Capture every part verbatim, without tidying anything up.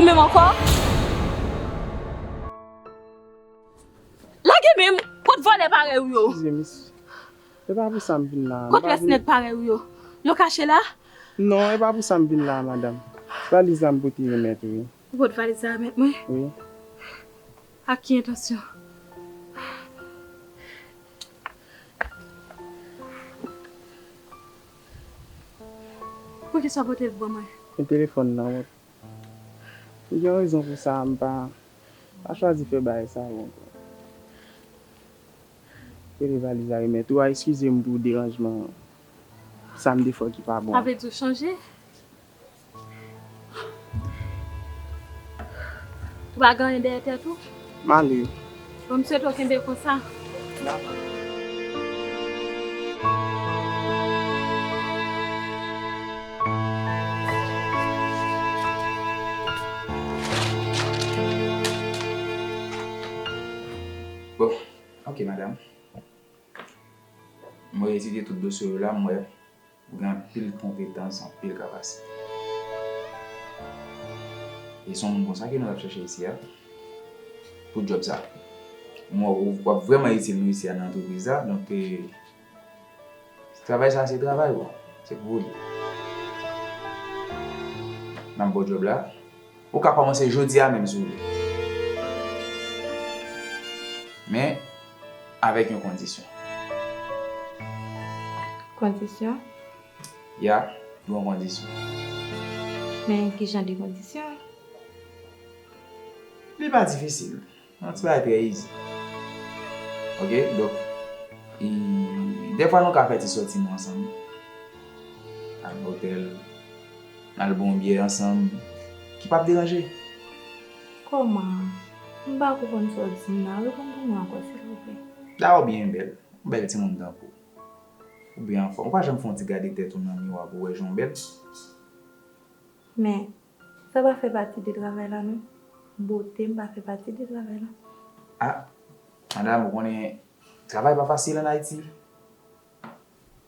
Ou menm ankò? Lage men m, kot vòlè parèy ou yo? Eskize, mesye. Se pa pou sa m vin la. Kot lès nèg parèy ou yo? Yo kache la? Non, e pa pou sa m vin la, madanm. Valiz la m pote remèt ou, wi. Ou pot valiz la remèt mwen? Wi. Ak ki entansyon? Poukisa w pote l ban mwen? E telefòn nan, wi. Ou gen rezon pou sa, m pa, pa chwazi fè bagay sa yo ankò. Rele valiz la remèt ou a, eskize m pou deranjman sa m te fè w ki pa bon. Sa vle di w chanje? Ou pa gen anyen dèyè tèt ou? M ale. Bon, m swete w kenbe konsa. Bon, ok, madanm. Mwen etidye tout dosye yo la, m wè ou gen anpil konpetans, anpil kapasite. E se yon moun konsa ke nou ap chèche isi a, pou djòb sa. M wè ou, w ap vrèman itil nou isi a nan antrepriz la, donk, e, travay sa se travay ou, se pou ou li. N ap ba w djòb la. Ou ka kòmanse jodi a menm si w vle. Men, avèk yon kondisyon. Kondisyon? Ya, yon kondisyon. Men ki jan de kondisyon? Li pa difisil. Yon ti bagay trè easy. Ok, donk, e, dèfwa nou ka fè ti sòti nou ansanm. Al nan otèl, n al bwè yon byè ansanm, ki p ap deranje. Kòman? M pa konprann sa w di m nan. Reponn pou mwen ankò, silvouplè. Dayè w byen bèl. Yon bèl timoun tankou w. Ou byen anfòm. Ou pa janm fè yon ti gade tèt ou nan miwa pou w wè jan w bèl? Men, sa pa fè pati de travay la, non. Bote m pa fè pati de travay la. Ah, madanm, ou konnen, travay pa fasil ann Ayiti.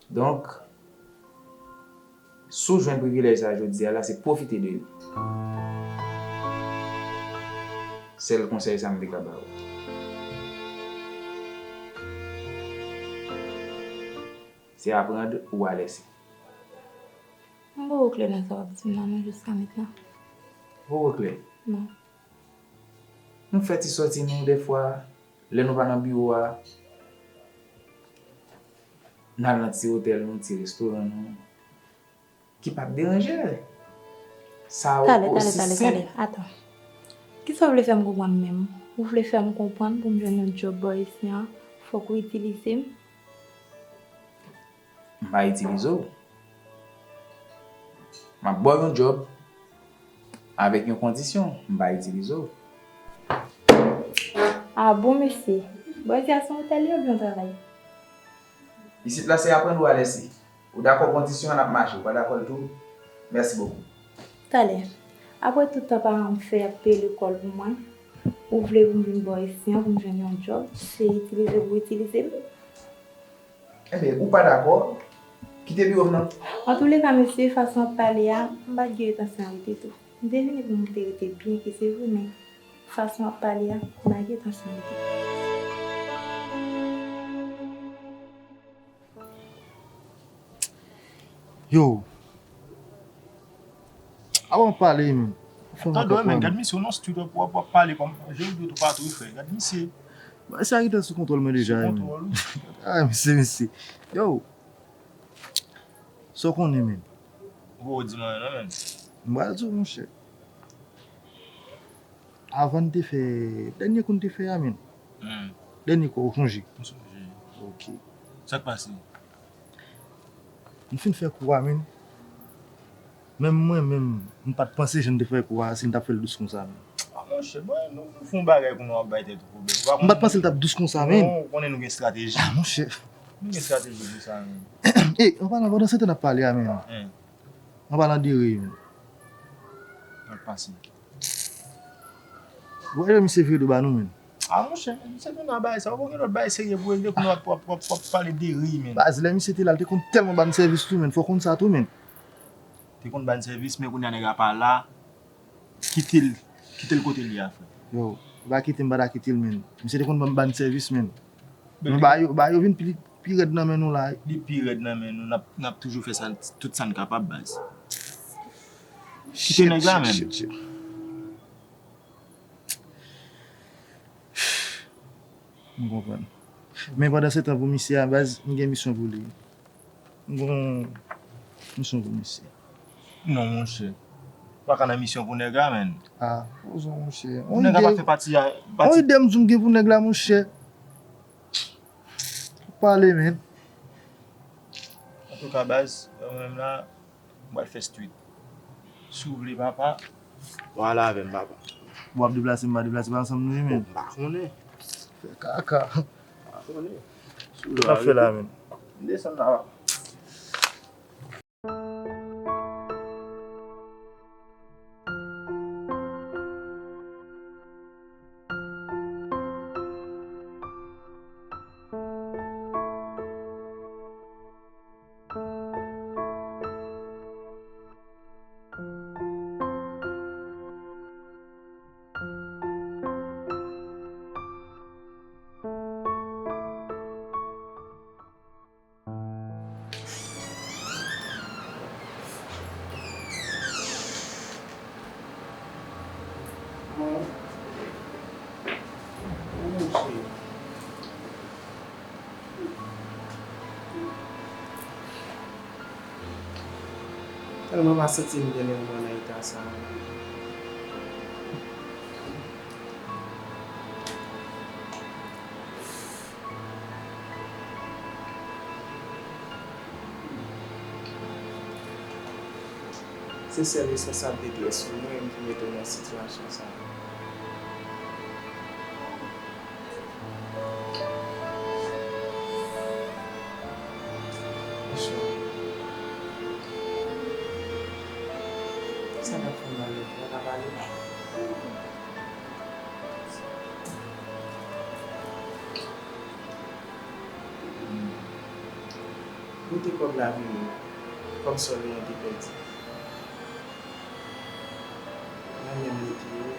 Donk, si w jwenn privilèj sa a jodi a la, se pwofite de li. Sèl konsèy sa m te ka ba w. Se aprann ou a lèse. M poko klè nan sa w ap di m nan, non, jiska mentnan. Poko klè? Non. Nou fè ti sòti nou dèfwa, lè nou pa nan biwo a, n al nan ti otèl nou, ti restoran nou, ki p ap deranje. Sa osi senp. Talè, talè, talè, talè. Atann. Kisa w vle fè m konprann menm? Ou vle fè m konprann pou m jwenn yon djòb bò isi a, fòk ou itilize m? M pa itilize w. M ap ba w yon djòb avèk yon kondisyon. M pa itilize w. Ah bon, mesye? Bò isi a se yon otèl li oubyen yon travay? Isit la se aprann ou a lèse. Ou dakò kondisyon an, n ap mache. Ou pa dakò l tou? Mèsi bokou. Talè. Apre tout tan paran m fè ap peye lekòl pou mwen, ou vle pou m vin bò isi an pou m jwenn yon djòb, se itilize pou itilize m? Enben, ou pa dakò? Kite biwo m nan. Antouleka, mesye, fason w ap pale a, m pa t gen entansyon rete tou. M te vini pou m te rete byen ke se vre, men fason w ap pale a, m pa t gen entansyon rete. Yo. Avan w pale, men. Fè m ankò pale. Gad misye, w nan street, w ap, w ap, w ap pale kòm jan w di w tou pa tou, frè. Gad misye. Bagay sa gentan sou kontwòl mwen deja, men. Sou kontwòl, wi. Ah, mesye, mesye. Yo. Sa w konnen, men. Ou poko di m anyen, non, men. M pral di w, monchè. Avan n te fè, dènye kou n te fè a, men. Hmm. Dènye kou, ou chonje? M sonje. Ok. Sa k pase? M fin fè kou a, men. Menm mwen menm, m pa t panse jan n te fè kou a, si n t ap fè l dous konsa, men. Ah, monchè, bon, nou, nou fè yon bagay pou nou ap bay tèt ou pwoblèm. Ou pa konn. M pa t panse l t ap dous konsa, men. Non, ou konnen nou gen estrateji. Ah, monchè. Nou gen estrateji pou sa, men. E, an palan, pandan se tan n ap pale a, men. Hein. An palan de ri, men. Sa k pase? Ou wè lè misye vire do ba nou, men. Ah, monchè, misye vin nan bagay sa. Ou pa gen lòt bagay serye pou regle, kounye a w ap, w ap, w ap, w ap pale de ri, men. Baz, lè misye te la, l te konn tèlman ba n sèvis tou, men. Fò w konn sa tou, men. Te konn ba n sèvis, men kounye a nèg la pa la. Kite l, kite l kote l ye a, frè. Yo, ou pa kite m, m pa ta kite l, menn. Misye te konn ban m bann sèvis, menn. Men ba yo, ba yo vin pi, pi rèd nan men nou la. Li pi rèd nan men nou, n ap, n ap toujou fè sa, tout sa n kapab, baz. Kite nèg la, menn. M konprann. Men pandan se tan pou misye a, baz, m gen misyon pou li. M gon misyon pou misye. Non, monchè. Ou pa ka nan misyon pou nèg la, menn. Ah, poze w, monchè. Nèg la pa fè pati a, pati. On ide m di w m gen pou nèg la, monchè. Pale, menn. Antouka, baz, mwen menm la, m pral fè street. Si w vle, papa. W ale avè m, papa. W ap deplase, m pa deplase, pa ansanm nou ye, menn. M pa konnen. Fè kaka. M pa konnen. Sa w ap fè la, menn? M desann la, papa. Tèlman pa santi m byen lè m nan eta sa a. Se sèl responsab detrès ou mwen ki mete w nan sitiyasyon sa a. Monchè. Sa k ap fè w mal la, ou pa ka pale? Pote kòb la vini. Kòb sòl mwen te pèdi. Mwen menm li te ye.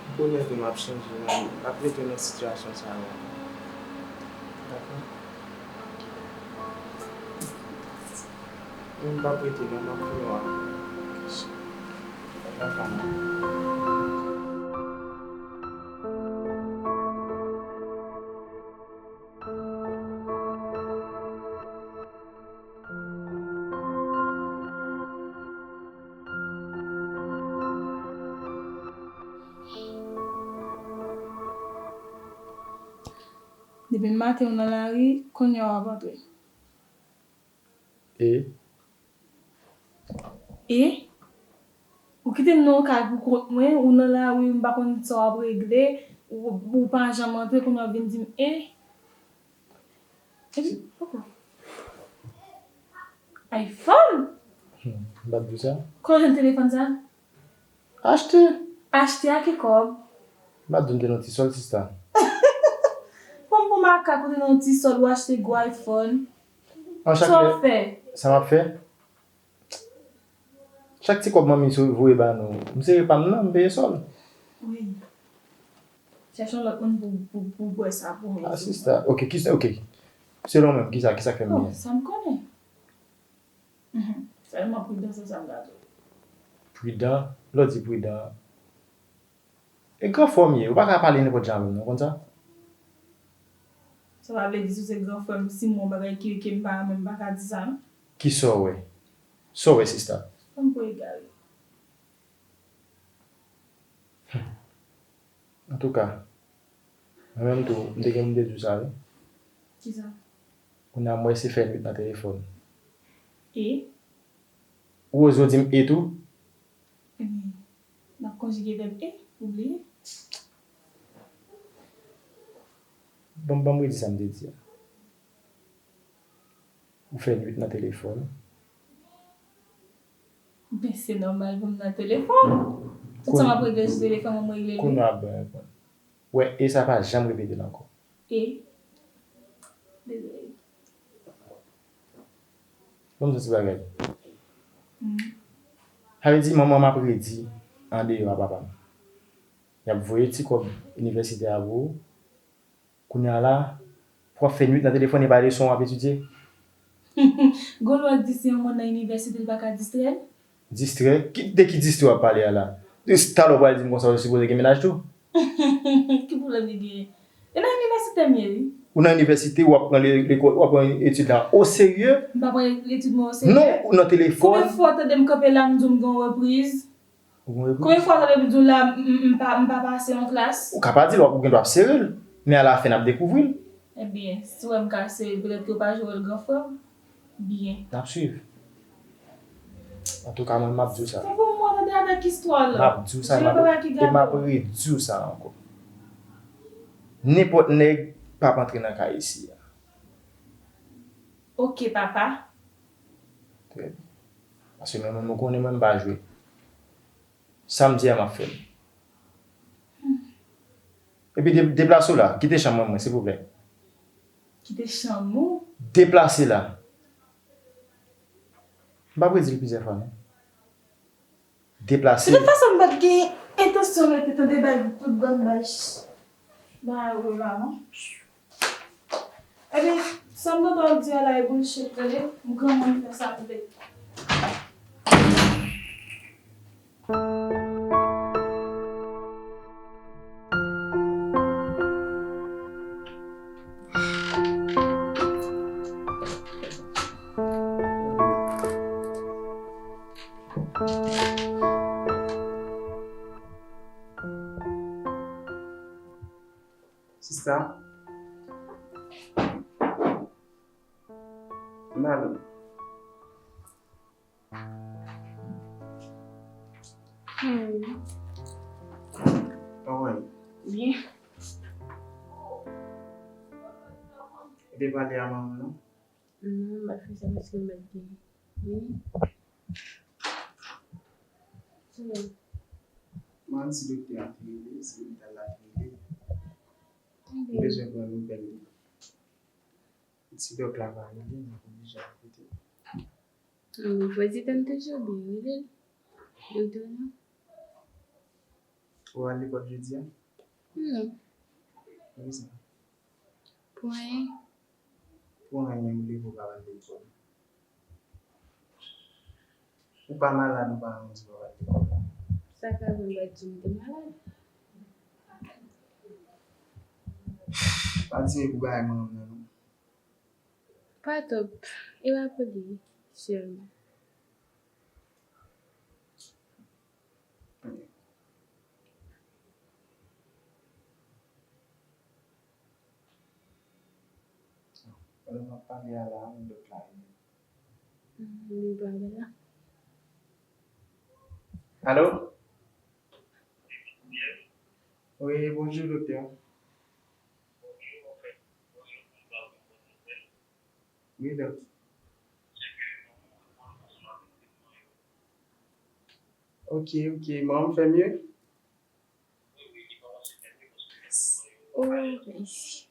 M konnen ke m ap chanje, m ap rete nan sitiyasyon sa a ankò. Dakò? Men m p ap rete non, m ap tounen w a. Papa m. Depi maten ou nan lari, kounye a w ap antre. E? E? Ou kite m nan yon kay pou kont mwen, ou nan lari, m pa konn sa w ap regle, ou, ou pa janm antre, kounye a w vin di m, e? Epi, poko. iPhone? Hmm, m pa t di w sa? Kote w jwenn telefòn sa? Achte. Achte a ki kòb? M pa t di w m te nan ti sòl, sista. Fanm pou makak ou te nan ti sòl, ou achte gwo iPhone. An chak lè, sa w ap fè? Sa m ap fè? Chak ti kòb manmi sou voye ba nou, m sere pa m nan, m peye sòl. Wi. Chèche yon lòt moun pou, pou, pou bwè sa pou mwen. Ah, sista. Ok, kisa, ok. Selon mwen, kisa, kisa k fè m byen? Sa m konnen. Mhm. Sèlman pridan, se sa m ka di w. Pridan? Lè w di pridan, e gran frè w m ye, ou pa ka pale nenpòt jan avè m non, konn sa? Sa pa vle di si w se gran frè m, si m wè yon bagay ki, ke m pa renmen, m pa ka di sa non. Kisa w wè? Sa w wè, sista? Fanm pou egare. Antouka, mwen menm tou, m te gen pou m te di w sa wi. Kisa? Kounye a m wè se fè nwit nan telefòn. E? Ou oze w di m e tou? Ebyen, n ap konjige vèb e, ou bliye? Ban m, ban m redi sa m te di a. Ou fè nwit nan telefòn. Ben, se nòmal pou m nan telefòn. Tout sa m ap regle sou telefòn, mwen m regle l. Kounye a, bon, bon. Wè, e sa pa janm repete l ankò. E? Dezole. Ban m di yon ti bagay. Hmm. Sa vle di manman m ap redi andeyò a papa m. Y ap voye ti kòb inivèsite a pou ou. Kounye a la, pou w ap fè nwit nan telefòn e pa leson w ap etidye. Gon lè w di se yon moun nan inivèsite, l pa ka distrè l? Distrè? Ki, de ki distrè w ap pale a la? De talè w pral di m konsa, ou sipoze gen mennaj tou? Ki pwoblèm li genyen? E nan inivèsite m ye, wi. Ou nan inivèsite, w ap pran le-, lekòl, w ap pran etid la oserye? M pa pran etid mwen oserye. Non, ou nan telefòn. Konbyen fwa w tande m kanpe la, m di w m gen yon repriz? Ou gen repriz? Konbyen fwa w tande m di w la, m, m, m pa, m pa pase yon klas? Ou ka pa di l, w ap, ou gen dwa ap sere l. Men alafen, n ap dekouvri l. Ebyen, si w wè m ka sere l, petèt ke w pa jere l, gran frè m. Byen. N ap swiv. Antouka, mwen, m ap di w sa. Se pou mwen tande avèk istwa la. M ap di w sa, e m ap, e m ap redi w sa ankò. Nenpòt nèg p ap antre nan kay isi a. Oke, papa. Trè byen. Paske mwen menm, ou konnen mwen, m pa jwe. Sa m di a, m ap fè l. Epi de-, deplase w la, kite chanm mwen, mwen, silvouplè. Kite chanm ou? Deplase la. M pa predi l plizyè fwa, non. Deplase. De tout fason, m pa t gen entansyon rete tande bay tout bann bay ch-, bay yo la, non. Ebyen, sa m tande w ap di a la e bullshit, tande. M granmoun fè sa m vle. Sista. Mami. Hmm. Kòman w ye? Byen. Ou te pale a manman w, non? Non, m pa t fè sa paske m pa t gen. Wi. Sou mwen. Mwen, si doktè a te rele, si lopital la te rele. M bezwen pran nouvèl li. Si dòk la pa rele, m ap oblije al kote l. Wi, prezidan toujou byen rele l. Doktè non. Ou al lekòl jodi a? Non. Poukisa? Pou anyen. Pou anyen, ou leve ou pa al lekòl. Ou pa malad, ou pa anyen, ou pa al lekòl. Sa ka vin pa di m te malad. Pa di m pou bagay manman m nan, non. Pa twòp, e pa pou li sèlman. Pandan m ap pale a la, dòk la rive. Li pa la. Alo? Wi, bonjou, doktè. Wi, dòk. Ok, ok, manman m fè mye? Oh, mèsi.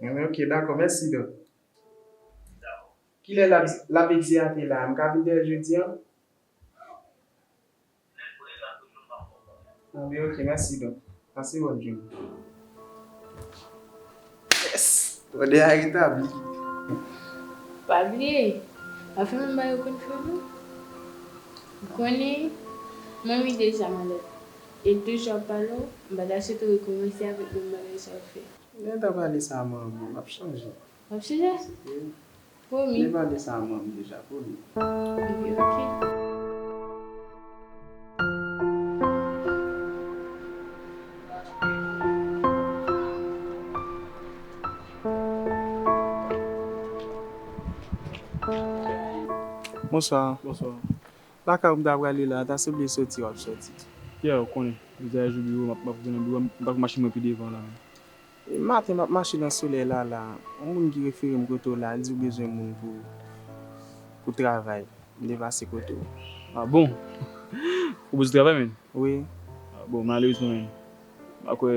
Enben, ok, dakò, mèsi, dòk. Kilè l ap, l ap egzeyate la? M ka vin dèyè l jodi a? Anben, ok, mèsi, dòk. Pase bòn jounen. Yes! Tande a retabli. Pa bliye, pa fè menm bagay ou konn fè non. Ou konnen, manmi deja malad. E l toujou ap pale w, m pa ta swete w rekòmanse avèk menm bagay sa w fè. Gentan pale sa manman, m ap chanje. W ap chanje? Wi. Pwomi? Li pale sa manman deja, pwomi. Epi, ok. Bonswa. Bonswa. Lakay ou m ta prale la, ta sanble soti w ap soti. Pierre, ou konnen, jodi a jou biwo, m ap, m ap rive nan biwo, m pa gen machin mwen pi devan la menm. Maten, m ap mache nan solèy la, la. Yon moun ki refere m kote w la, li di w bezwen moun pou, pou travay. M te pase kote w. Ah bon? Ou bezwen travay, menn? Wi. Ah bon, malerezman, menn. M pa kwè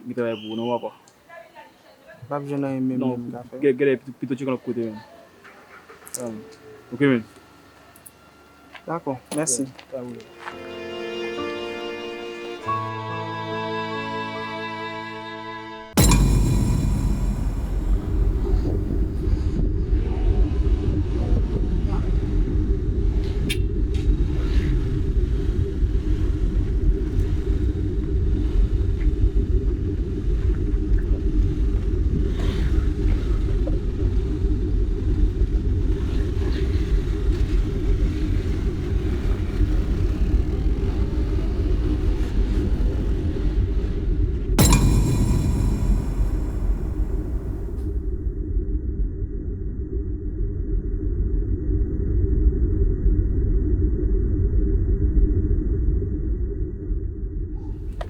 gen travay pou ou non, papa. M p ap jwenn anyen menm, non, menm ka fè. Gen, gen lè pito, pito tcheke lòt kote, menn. Ah, ok, menn. Dakò, mèsi. Pa pwoblèm.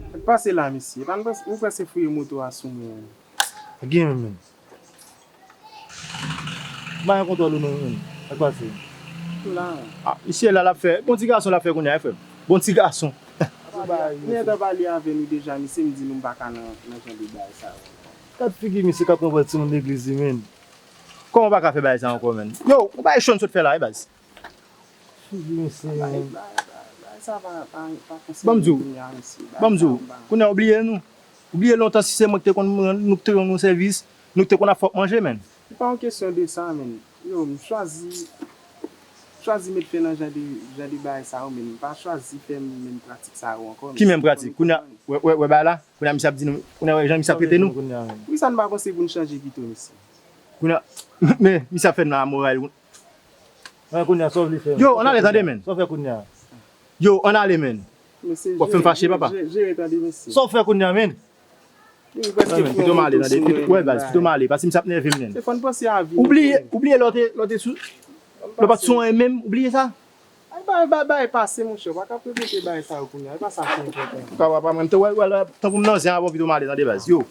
Sa k pase la, mesye? Epa n prèske, ou prèske fouye moto a sou mwen. Gen menm. M pa gen kontwòl ou non, menn. Sa k pase? La. Ah, misye la, l ap fè. Bon ti gason l ap fè kounye a, wi, frè m. Bon ti gason. Mwen gentan pale avè nou deja, misye m di nou m pa ka nan, nan jan de bagay sa yo ankò. Gad figi misye k ap pran pòz timoun legliz li, menn. Kòman w pa ka fè bagay sa ankò, menn? Yo, yon bagay cho n sot fè la, wi, baz. Figi misye, menn. Bagay, bagay, bagay sa pa, pa, pa konsène m kounye a, mesye. Ban m di w, kounye a w bliye nou. Ou bliye lontan si se mwen ki te konn, nou ki te konn rann nou sèvis, nou ki te konn ap fè w manje, menn. Se pa yon kesyon de sa, menn. Yo, m chwazi, chwazi met fen nan jan de, jan de bagay sa yo, menn. M pa chwazi fè menm pratik sa yo ankò, menn. Ki menm pratik? Kounye a, wè, wè, wè bagay la? Kounye a misye ap di nou, kounye a wè jan misye ap trete nou. Poukisa n pa panse pou n chanje pito, mesye? Kounye a, men, misye ap fè n amoray. Wè, kounye a, sa w vle fè? Yo, ann ale tande, menn. Sa w fè kounye a? Yo, ann ale, menn. W ap fè m fache, papa. Jere, jere, tande, mesye. Sa w fè kounye a, menn? Menn, pito m ale, tande. Pito, wè, baz, pito m ale, paske misye ap nève m, menn. Se fò n panse a vi nou. Ou bliye, ou bliye lè w te, lè w te sou, lè w pa t sou anyen menm, ou bliye sa? Ay, bay, bay, bay, pase, monchè, w pa ka repete bagay sa yo kounye a, e pa sa ki enpòtan. Papa, papa, mwen, m te wè, wè, la, tankou m nan zen avè w, pito m ale, tande, baz. Yo,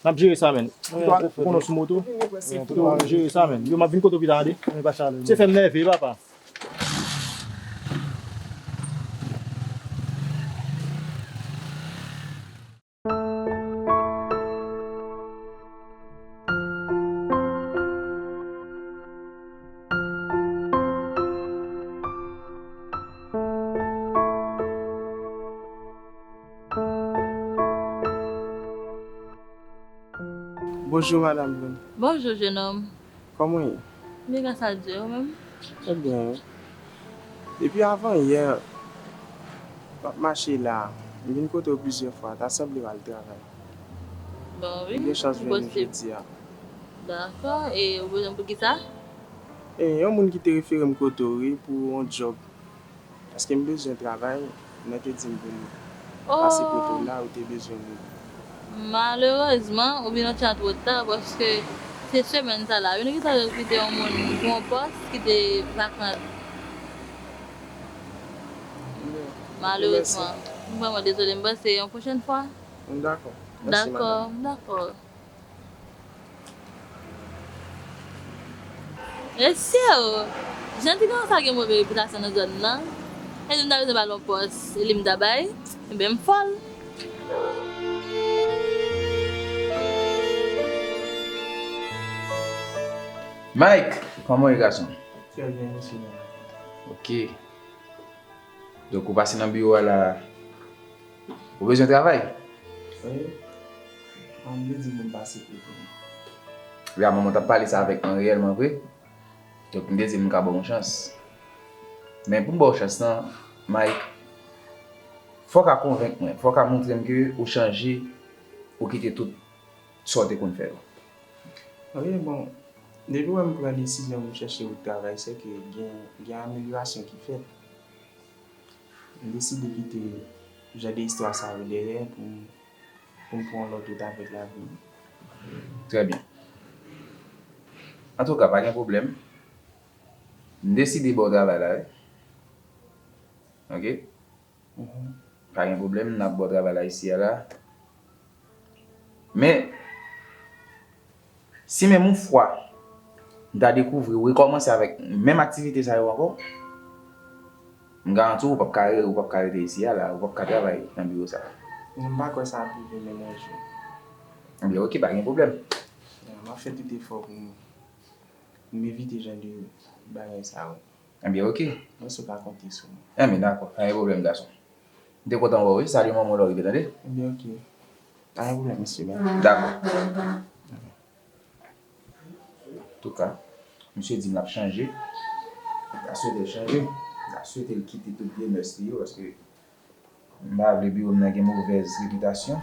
n ap jere sa, menn. Ou konnen w sou moto. Pito w jere sa, menn. Yo, m ap vin kote w pita, tande. Se fè m nève, papa. Bonjou, madanm Blonde. Bonjou, jenòm. Kòman w ye? Byen, gras a Dye, ou menm? Trè byen. Depi avan yè, m ap mache la. M vin kote w plizyè fwa. Ta sanble w al travay. Bon, wi, m gen chans jwenn ou jodi a. Dakò. E ou bezwen m pou kisa? E, yon moun ki te refere m kote w, wi, pou yon djòb. Paske m bezwen travay, mwen te di m pou m pase kote w la, ou te bezwen moun. Malerezman, ou vin yon ti jan twò ta, paske se semèn sa la, wi, nou gentan rekite yon moun pou yon pòs ki te vakan. Malerezman. M vrèman dezole, m panse yon pwochèn fwa. Dakò. Mèsi, madanm. Dakò, dakò. Mesye o! Jan ti gason sa gen move repitasyon nan zòn nan, e li m ta bezwen ba l yon pòs, e li m ta bay, enben m fò l. Mike, kòman w ye, gason? Trè byen, mesye. Ok. Donk, ou pase nan biwo a la, ou bezwen travay? Wi. An, m te di pou m pase kote w. Wi, a, manman t ap pale sa avèk mwen reyèlman vre. Donk, m te di m ka ba w yon chans. Men pou m ba w chans lan, Mike, fò w ka konvenk mwen, fò w ka montre m ke ou chanje, ou kite tout sa w te konn fè yo. Wi, bon, depi w wè m pran desizyon pou m chèche wout travay, se ke gen, gen amelyorasyon ki fèt. M deside kite jan de istwa sa yo dèyè pou m, pou m pran yon lòt wout avèk lavi m. Trè byen. Antouka, pa gen pwoblèm. M deside ba w travay la, wi. Ok? Mhm. Pa gen pwoblèm, n ap ba w travay la isi a la. Men, si menm yon fwa m ta dekouvri w rekòmanse avèk menm aktivite sa yo ankò, m garanti w, ou p ap ka, ou p ap ka rete isi a la, ou p ap ka travay nan biwo sa a. M pa kwè sa ap rive menm yon jou. Ebyen, oke, pa gen pwoblèm. M ap fè tout efò pou m, pou m evite jan de bagay sa yo. Ebyen, oke. Mwen si w ka konte sou mwen. Ebyen, dakò, pa gen pwoblèm, gason. M te kontan wè w, wi. Salye manman w lè w rive, tande? Ebyen, oke. Pa gen pwoblèm, mesye, men. Dakò. Antouka, misye di m l ap chanje. M ta swete l chanje. M ta swete l kite tout vye mès li yo, paske m pa vle biwo m nan gen movèz repitasyon.